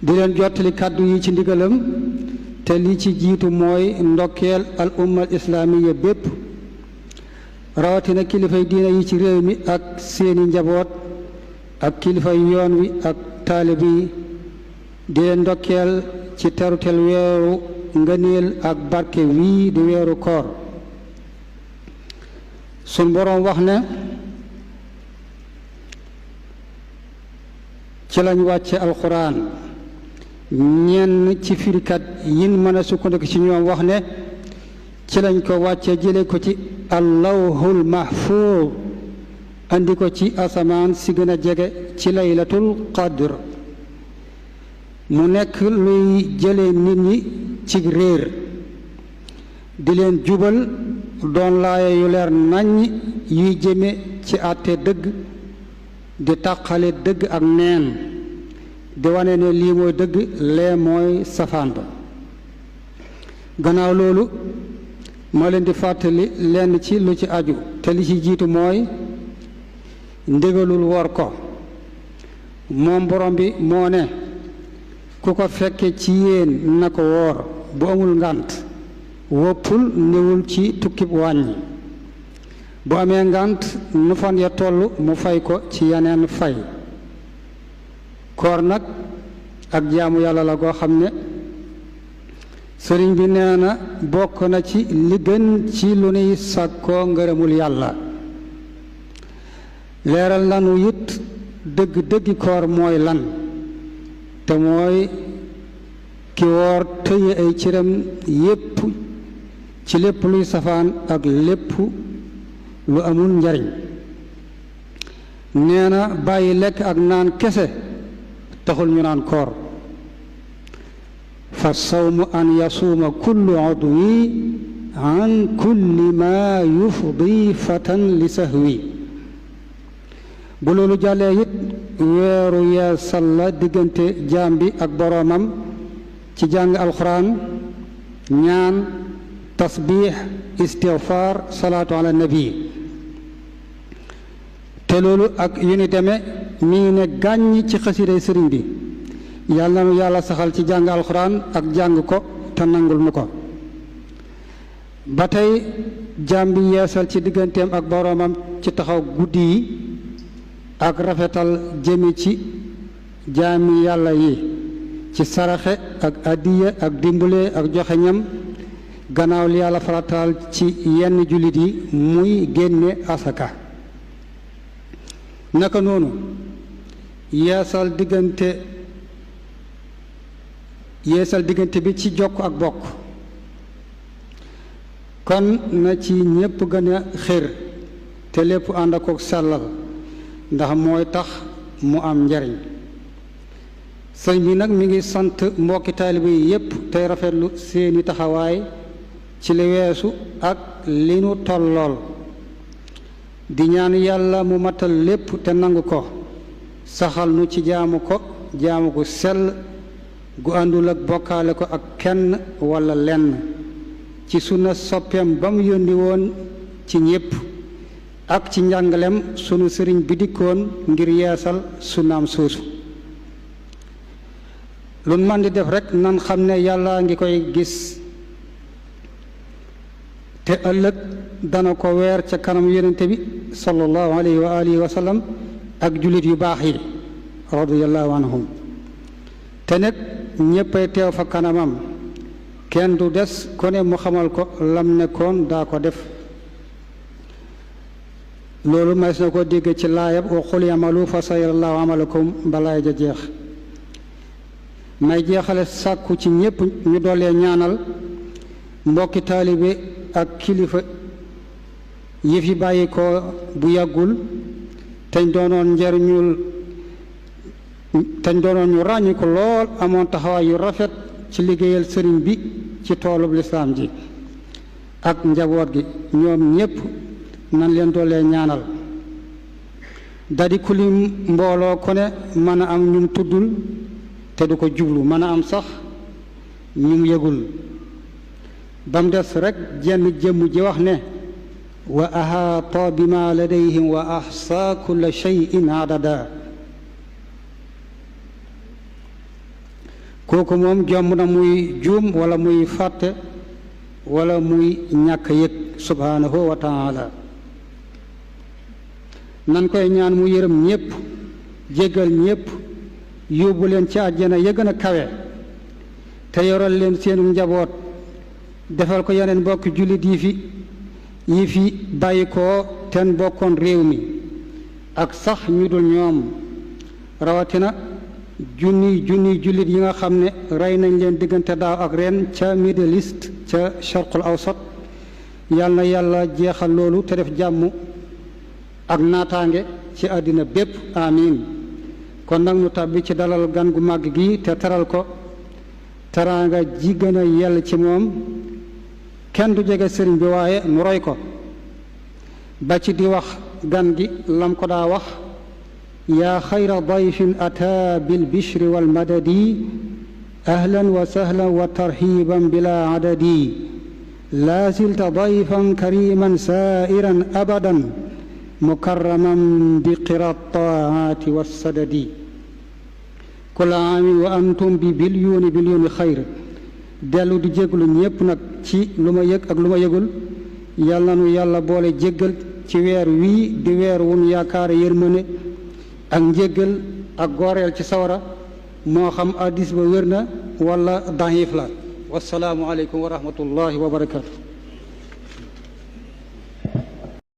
di leen jottali kàddu yi ci ndigalam te li ci jiitu mooy ndokkeel al umma al islaamiya bépp rawatina kilifay diina yi ci réew mi ak seeni njaboot ak kilifay yoon wi ak taalibe yi di leen ndokkeel ci terutel weeru ngëneel ak barke wii di weeru koor sun boroom wax ne ci lañ wàcce alxuraan ñenn ci firikat yin mën a sukkandiku ci ñoom wax ne ci lañ ko wàcce jële ko ci allawhul mahfuuz andi ko ci asamaan si gën a jege ci laylatul qadr mu nekk luy jële nit ñi ci réer di leen jubal doon laaya yu leer naññ yuy jëme ci àtte dëgg di tàqale dëgg ak neen di wane ne lii mooy dëgg lee mooy safaan ba gannaaw loolu ma leen di fàttali lenn ci lu ci aju te li ci jiitu mooy ndigalul wor ko moom borom bi moo ne ku ko fekke ci yéen na ko woor bu amul ngànt woppul newul ci tukkib wàññi bu amee ngànt nu fan ya toll mu fay ko ci yeneen fay koor nag ak jaamu yàlla la goo xam ne sëriñ bi nee na bokk na ci li gën ci lu nuy sàkkoo ngërëmul yàlla leeral nanu it dëgg-dëggi koor mooy lan te mooy ki woor tëye ay cëram yépp ci lépp luy safaan ak lépp lu amul njariñ nee na bàyyi lekk ak naan kese taxul ñu naan koor fa sawmu an yasuuma kullu udwi an kulli ma yufdi fatan li sahwi bu loolu jàllee it weeru yeesal la diggante jaam bi ak boroomam ci jàng alxuraan ñaan tasbiix istigfaar salaatu ala nabi te loolu ak yu ni demee mi ngi ne gàññ ci xasiday sëriñ bi yàlla na yàlla saxal ci jàng alxuraan ak jàng ko te nangul nu ko ba tey jaam bi yeesal ci digganteem ak boroomam ci taxaw guddi yi ak rafetal jëme ci jaami yàlla yi ci saraxe ak addiya ak dimbale ak joxe ñam gannaaw li yàlla farataal ci yenn jullit yi muy génne asaka naka noonu yeesal diggante bi ci jokk ak bokk kon na ci ñépp gën a xër te lépp ànd ak sellal ndax mooy tax mu am njariñ sëñ bi nag mi ngi sant mbokki taalibe yi yépp tey rafetlu seeni taxawaay ci li weesu ak li nu tollool di ñaan yàlla mu matal lépp te nangu ko saxal nu ci jaamu gu sell gu àndul ak bokkaale ko ak kenn walla lenn ci sunna soppeem ba mu yónni woon ci ñépp ak ci njàngalem sunu sëriñ bi dikkoon ngir yeesal sunnaam soosu lu man di def rekk nan xam ne yàlla ngi koy gis te ëllëg dana ko weer ca kanam yonente bi sallallahu alayhi wa alihi wa sallam ak jullit yu baax yi radiyallahu anhum te nag ñéppay teew fa kanamam kenn du des ku ne mu xamal ko lam nekkoon daa ko def loolu may na ko dégg ci laayab wa qul i'malu fa sayarallahu amalakum balaay ja jeex may jeexale sàkku ci ñépp ñu doolee ñaanal mbokki taalibe ak kilifa yi fi bàyyi ko bu yàggul teñ doonoon ñu ràññi ko lool amoon taxawaay yu rafet ci liggéeyal sëriñ bi ci toolub lislaam ji ak njaboot gi ñoom ñépp nan leen doolee ñaanal dadi kulim mbooloo ko ne mën a am ñum tuddul te du ko jublu mën a am sax ñum yëgul ba mu des rekk jenn jëmm ji wax ne wa ahaata bima ladayhim wa ahsa kulla shay'in adada kooku moom jomb na muy juum wala muy fàtte wala muy ñàkk yëg subhanahu wa taala nan koy ñaan mu yërëm ñépp jéggal ñépp yóbbu leen ci àjjana ya gën a kawe te yoral leen seenu njaboot defal ko yeneen mbokki jullit yi fi bàyyi koo ten bokkoon réew mi ak sax ñu dul ñoom rawatina junniy jullit yi nga xam ne rey nañ leen diggante daaw ak ren ca Middle East ca Sharqul Awsat yal na yàlla jeexal loolu te def jàmm ak naataange ci àddina bépp amiin kon nag nu tàbbi ci dalal gan gu màgg gi te teral ko teraanga ji gën a yell ci moom kenn du jege sëriñ bi waaye nu roy ko ba ci di wax gan gi lam ko daa wax yaa xayra dayfin ataa bil bishri wal madadi ahlan wa sahlan wa tarhiban bila adadi laa zilta dayfan kariman sairan abadan mukarraman bi qira taati wassadadi kula aamin wa antum bi bilyoni xayr dellu di jéglu ñépp nag ci lu ma yëg ak lu ma yëgul yàlla nu yàlla boole jéggal ci weer wii di weer wun yaakaare yërmane ak njéggal ak gooreel ci sawara moo xam addis ba wér na wala daxiif la wasalaamu aleykum wa rahmatullahi wa barakatu